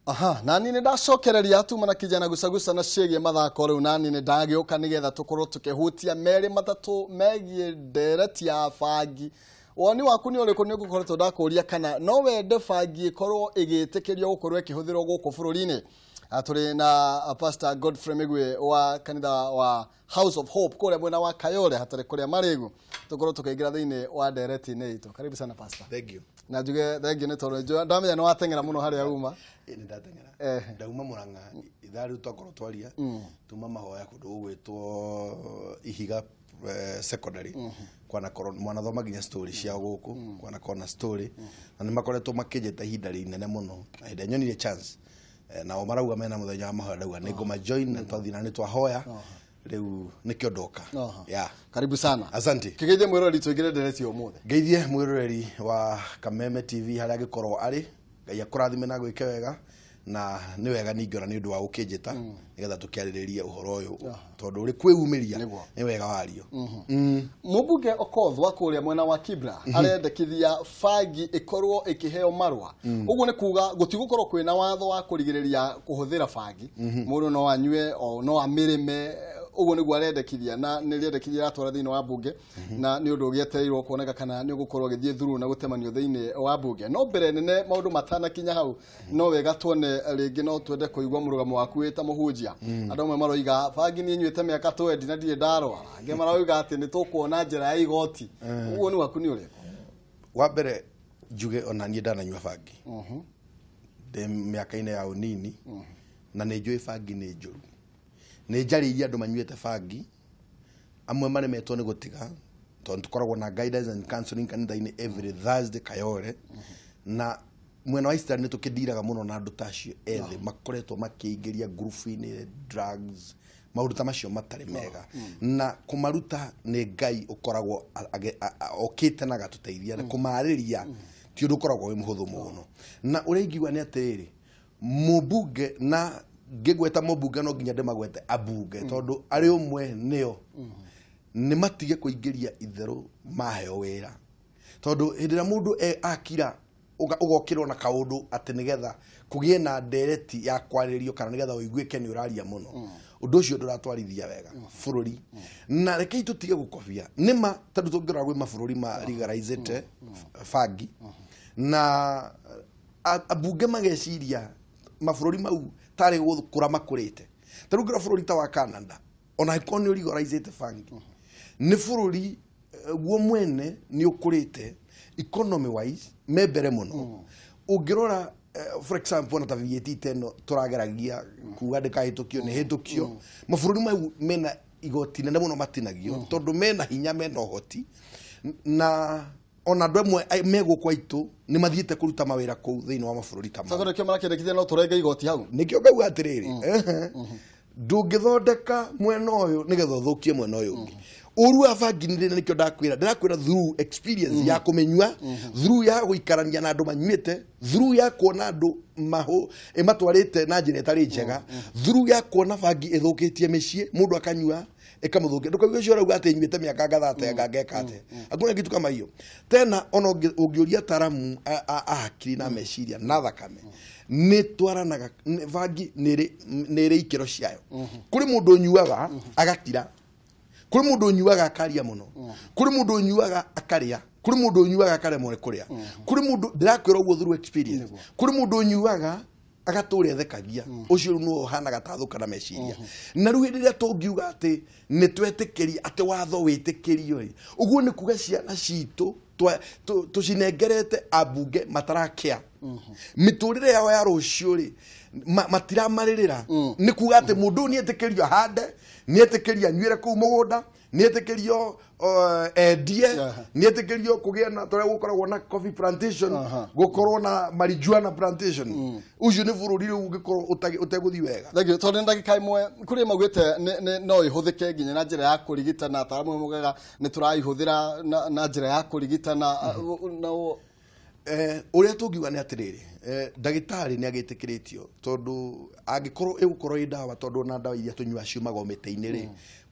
Aha, nani nĩ ndacokereria tuma na kijana gucaguca na ciĩgiĩ mathako rĩu nani nĩ ndagĩũka nĩgetha tũkorwo tũkĩhutia merĩ matatũ megiĩ ndereti ya bangi. Woni waku nĩ ũrĩkũ? Nĩ ngũkoretwo ndakũria kana no wende bangi ĩkorwo ĩgĩtĩkĩrio gũkorwo ĩkĩhũthĩrwo gũkũ bũrũri-inĩ. Tũrĩ na Pastor Godfrey Migwi wa kanitha wa House of Hope kũrĩa mwena wa Kayole hatarĩ kũrĩa marĩgu, tũkorwo tũkĩingĩra thĩinĩ wa ndereti-inĩ itũ. Karibu sana, Pastor. Thank you. Na njuge thengiũ nĩ tondũ ndamenya nĩ wateng'era mũno harĩa uma. Ĩ, nĩ ndateng'era. Ndauma Murang'a ithaa rĩu twakorwo twaria, tuma mahoya kũndũ gũgwĩtwo Ihiga Secondary. Kwanakorwo mwanathoma nginya story ciao gũkũ kwanakorwo na story, na nĩ makoretwo makĩnjĩta ihinda rĩnene mũno, na hĩndĩ ĩrĩa nyonire chance, nao marauga mena mũthenya wa mahoya, ndauga nĩ ngũma join, na twathiĩ na nĩ twahoya rĩu nĩkĩo ndoka. Yeah. Karibu sana. Asante. Kĩgeithie mwĩroreri tũingĩre ndereti ũmũthĩ. Ngeithie mwĩroreri wa Kameme TV harĩa angĩkorwo arĩ, Ngai akũrathime na gwĩke wega, na nĩ wega ningĩ ona nĩ ũndũ wa gũkĩnjĩta nĩgetha tũkĩarĩrĩrie ũhoro ũyũ, tondũ ũrĩ kwĩumĩria nĩ wega wario. Mũmbunge Okoth wa kũrĩa mwena wa Kibra arendekithia bangi ĩkorwo ĩkĩheo marũa. Ũguo nĩ kuga gũtigũkorwo kwĩna watho wa kũrigĩrĩria kũhũthĩra bangi, mũndũ no anyue o no amĩrĩme. Ũguo nĩguo arendekithia, na nĩ rĩendekithia aratwara thĩinĩ wa mbunge, na nĩ ũndũ ũgĩetereirwo kuoneka kana nĩ ũgũkorwo ũgĩthiĩ through na gũtemanio thĩinĩ wa mbunge. No mbere nene maũndũ matanakinya hau, no wega tuone rĩngĩ, no twende kũigua mũrũgamo waku wĩ ta mũhunjia. Andũ amwe maroiga bangi niĩ nyuĩte mĩaka 20 na ndirĩ ndarwara, angĩ maroiga atĩ nĩ tũkuona njĩra ya igoti. Ũguo nĩ waku nĩ ũrĩkũ? Wa mbere njuge ona niĩ ndananyua bangi ndĩ mĩaka-inĩ ya ũnini, na nĩ njũĩ bangi nĩ njũru. Nĩ njarĩirie andũ manyuĩte bangi, amwe maremetwo nĩ gũtiga, tondũ tũkoragwo na guidance and counseling kanitha-inĩ every Thursday Kayole, na mwena wa Eastern nĩ tũkĩndiraga mũno na andũ ta acio ethĩ makoretwo makĩingĩria ngurubu-inĩ, drugs, maũndũ ta macio matarĩ mega, na kũmaruta nĩ Ngai ũkoragwo okĩte na agatũteithia, na kũmarĩria ti ũndũ ũkoragwo wĩ mũhũthũ mũno. Na ũrĩa ingiuga nĩ atĩrĩrĩ, mũmbunge, na ngĩgweta mũmbunge no nginya ndĩmagwete ambunge, tondũ arĩ ũmwe nĩo nĩ matige kũingĩria itherũ maheo wĩra, tondũ hĩndĩ ĩrĩa mũndũ akira ũgokĩrwo na kaũndũ atĩ nĩgetha kũgĩe na ndereti ya kwarĩrio kana nĩgetha ũiguĩke nĩ ũraria mũno, ũndũ ũcio ndũratwarithia wega bũrũri. Na rekei tũtige gũkobia nĩma, tondũ tũngĩrora gwĩ mabũrũri ma legalizĩte bangi, na ambunge mageciria mabũrũri mau tarĩ gũkũra makũrĩte. Ta rĩu ngĩrora bũrũri ta wa Canada, ona angĩkorwo nĩ ũlegalizĩte bangi, nĩ bũrũri guo mwene nĩ ũkũrĩte economy wise, me mbere mũno. Ũngĩrora for example ona ta VAT ta ĩno tũrageragia kuga ndĩkahĩtũkio, nĩ hĩtũkio, mabũrũri mau mena igoti nene mũno matinagio, tondũ mena hinya, mena ũhoti, na ona andũ amwe me gũkũ aitũ nĩ mathiĩte kũruta mawĩra kũu thĩinĩ wa mabũrũri ta mau. Sasa nĩkĩo marakĩendekithia no tũrenge igoti hau. Nĩkĩo ngauga atĩrĩrĩ, ndũngĩthondeka mwena ũyũ nĩgetha ũthũkie mwena ũyũ ũngĩ. Ũru wa bangi nĩ nĩkĩo ndakwĩra, ndĩrakwĩra through experience ya kũmĩnyua, through ya gũikarania na andũ manyuĩte, through ya kuona andũ mahũ ĩmatwarĩte na njĩra ĩtarĩ njega, through ya kuona bangi ĩthũkĩtie mĩciĩ, mũndũ akanyua ĩkamũthũkia. Ndũkauge ũcio ũrauga atĩ nyuĩte mĩaka ngathate anga ngeka atĩa, hakuna kitu kama hiyo tena. Ona ũngĩũria ataramu a hakiri na meciria na thakame, nĩ twaranaga bangi nĩ ĩrĩ ikĩro ciayo. Kũrĩ mũndũ ũnyuaga agakira, kũrĩ mũndũ ũnyuaga akaria mũno, kũrĩ mũndũ ũnyuaga akarĩa, kũrĩ mũndũ ũnyuaga akaremwo nĩ kũrĩa, kũrĩ mũndũ, ndĩrakwĩra ũguo through experience, kũrĩ mũndũ ũnyuaga agatũra ethekagia, ũcio rĩu nĩwe ũhanaga tathũka na meciria. Na rĩu hĩndĩ ĩrĩa tũngiuga atĩ nĩ twetĩkĩria atĩ watho wĩtĩkĩrio rĩ, ũguo nĩ kuga ciana citũ tũcinengerete ambunge matarakĩa mĩtũrĩre yao ya rũciũ rĩ, matiramarĩrĩra. Nĩ kuga atĩ mũndũ ũyũ nĩ etĩkĩrio ahande, nĩ etĩkĩrio anyuĩre kũu mũgũnda, nĩ etĩkĩrio endie, nĩ etĩkĩrio kũgĩa na tũrĩa gũkoragwo na coffee plantation, gũkorwo na marijuana plantation. Ũcio nĩ bũrũri rĩu ũngĩkorwo ũtegũthiĩ wega. Thank you. Tondũ nĩ ndagĩka ĩmwe, kũrĩ maugĩte no ĩhũthĩke nginya na njĩra ya kũrigitana, ataramu maugaga nĩ tũraihũthĩra na njĩra ya kũrigitana na Ũrĩa tũngiuga nĩ atĩrĩrĩ, ndagĩtarĩ nĩ agĩtĩkĩrĩtio, tondũ angĩkorwo ĩgũkorwo ĩ ndawa, tondũ ona ndawa iria tũnyuaga ciumaga o mĩtĩ-inĩ rĩ,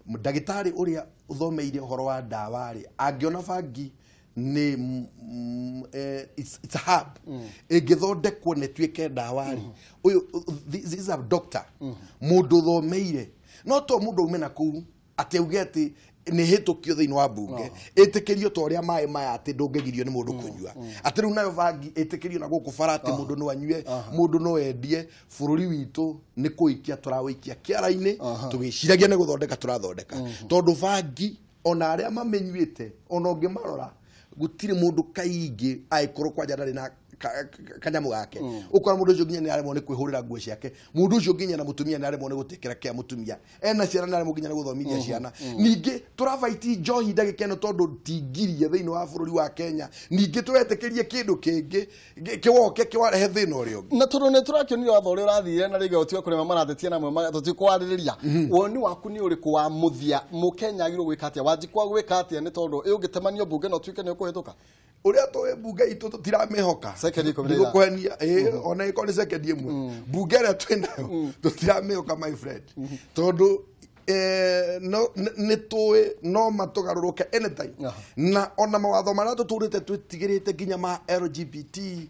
ndagĩtarĩ ũrĩa ũthomeire ũhoro wa ndawa rĩ, angĩona bangi Nĩ it's a herb ĩngĩthondekwo na ĩtuĩke ndawa rĩ, ũyũ this is a doctor, mũndũ ũthomeire, no to mũndũ aume na kũu atĩ auge atĩ nĩ hĩtũkio thĩinĩ wa mbunge, ĩtĩkĩrio ta ũrĩa maĩ maya atĩ ndũngĩgirio nĩ mũndũ kũnyua, atĩ rĩu nayo bangi ĩtĩkĩrio na gũkũ bara atĩ mũndũ no anyue, mũndũ no endie. Bũrũri witũ nĩ kũikia tũrawĩikia kĩara-inĩ, tũgĩciragia nĩ gũthondeka tũrathondeka, tondũ bangi ona arĩa mamĩnyuĩte ona ũngĩmarora gũtirĩ mũndũ kaingĩ angĩkorwo kwanja ndarĩ na kanyamũ gake, ũkora mũndũ ũcio nginya nĩ aremwo nĩ kwĩhũrĩra nguo ciake, mũndũ ũcio nginya na mũtumia nĩ aremwo nĩ gũtĩkĩra kĩa mũtumia, ena ciana nĩ aremwo nginya nĩ gũthomithia ciana. Ningĩ tũrabaiti njohi ndagĩka ĩno tondũ tingirie thĩinĩ wa bũrũri wa Kenya, ningĩ tũretĩkĩrie kĩndũ kĩngĩ kĩwoke kĩwarehe thĩna ũrĩa ũngĩ. Na tondũ nĩ tũrakĩonire watho ũrĩa ũrathire na rĩngĩ ũtige kũrĩma marathetia na amwe tũtikwarĩrĩria, woni waku nĩ ũrĩkũ wa mũthia? Mũkenya agĩrĩirwo gwĩka atĩa? Wanjikwa gwĩka atĩa? Nĩ tondũ ĩ ũngĩtemanio mbunge no ũtuĩke nĩ ũkũhĩtũka. Ũrĩa tũĩ mbunge itũ tũtiramĩhoka. Sekendi 15. Ndigũkũhenia, ĩ ona ĩkorwo nĩ sekendi ĩmwe, mbunge ĩrĩa twĩ nayo tũtiramĩhoka, my friend, tondũ nĩ tũĩ no matũgarũrũke anytime. Na ona mawatho marĩa tũtũrĩte twĩtigĩrĩte nginya ma LGBT,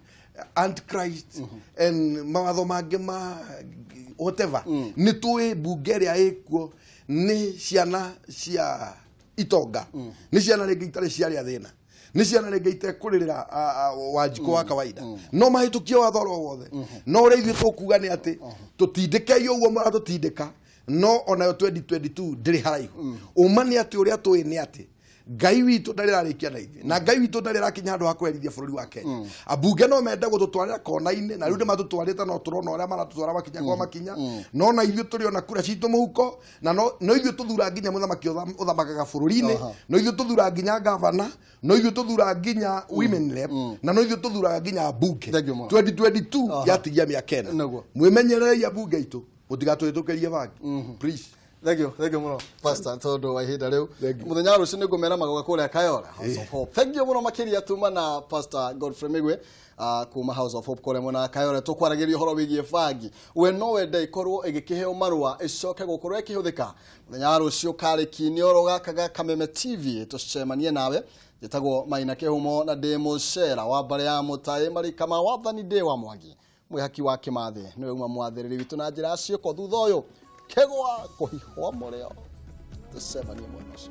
antichrist and mawatho mangĩ ma whatever, nĩ tũĩ mbunge ĩrĩa ĩkuo nĩ ciana cia itonga, nĩ ciana rĩngĩ itarĩ ciarĩa thĩna, nĩ ciana rĩngĩ itekũrĩrĩra Wanjikũ wa kawaida, no mahĩtũkie watho oro wothe. No ũrĩa ithuĩ tũkuga nĩ atĩ tũtindĩkei ũguo mũratũtindĩka, no onayo 2022 ndĩrĩ haraihu. Ũma nĩ atĩ ũrĩa tũĩ nĩ atĩ Ngai witũ ndarĩ ararĩkia na ithuĩ, na Ngai witũ ndarĩ arakinya handũ ha kweherithia bũrũri wa Kenya. Ambunge no mende gũtũtwarĩra kona-inĩ, na rĩu nĩ matũtwarĩte, no tũrona ũrĩa maratũtwara makinya kwa makinya, no na ithuĩ tũrĩ ona kura citũ mũhuko, na no ithuĩ tũthura nginya mũthamaki ũthamakaga bũrũri-inĩ, no ithuĩ tũthura nginya gavana, no ithuĩ tũthura nginya women rep, na no ithuĩ tũthuraga nginya mbunge. 2022 yatigia mĩaka ĩna, mwĩmenyererei ambunge aitũ, mũtigatũhĩtũkĩrie bangi, please. Thank you, thank you mũno Pastor, tondũ wa ihinda rĩu mũthenya wa rũciũ nĩngũmera magoka kũrĩa Kayora House of Hope. Thank you mũno makĩria tuma na Pastor Godfrey Migwe kuma House of Hope kũrĩa mwena wa Kayora, tũkwaragĩria ũhoro wĩgiĩ bangi. We no wende ĩkorwo ĩgĩkĩheo marũa ĩcoke gũkorwo ĩkĩhũthĩka mũthenya wa rũciũ karĩki nĩ oro gaka ga Kameme TV, tũcemanie nawe. Njĩtagwo Maina Kĩhumo na ndĩ mũcera wa mbarĩ ya Mũtaĩ marika ma wathani, ndĩ wa Mwangi mwĩhaki wa Kĩmathĩ, nĩwe uma mwathĩrĩri witũ na njĩra ya ciĩko. Thutha ũyũ kegwa kũhihwa mũrĩo, tũcemanie mwena ũcio.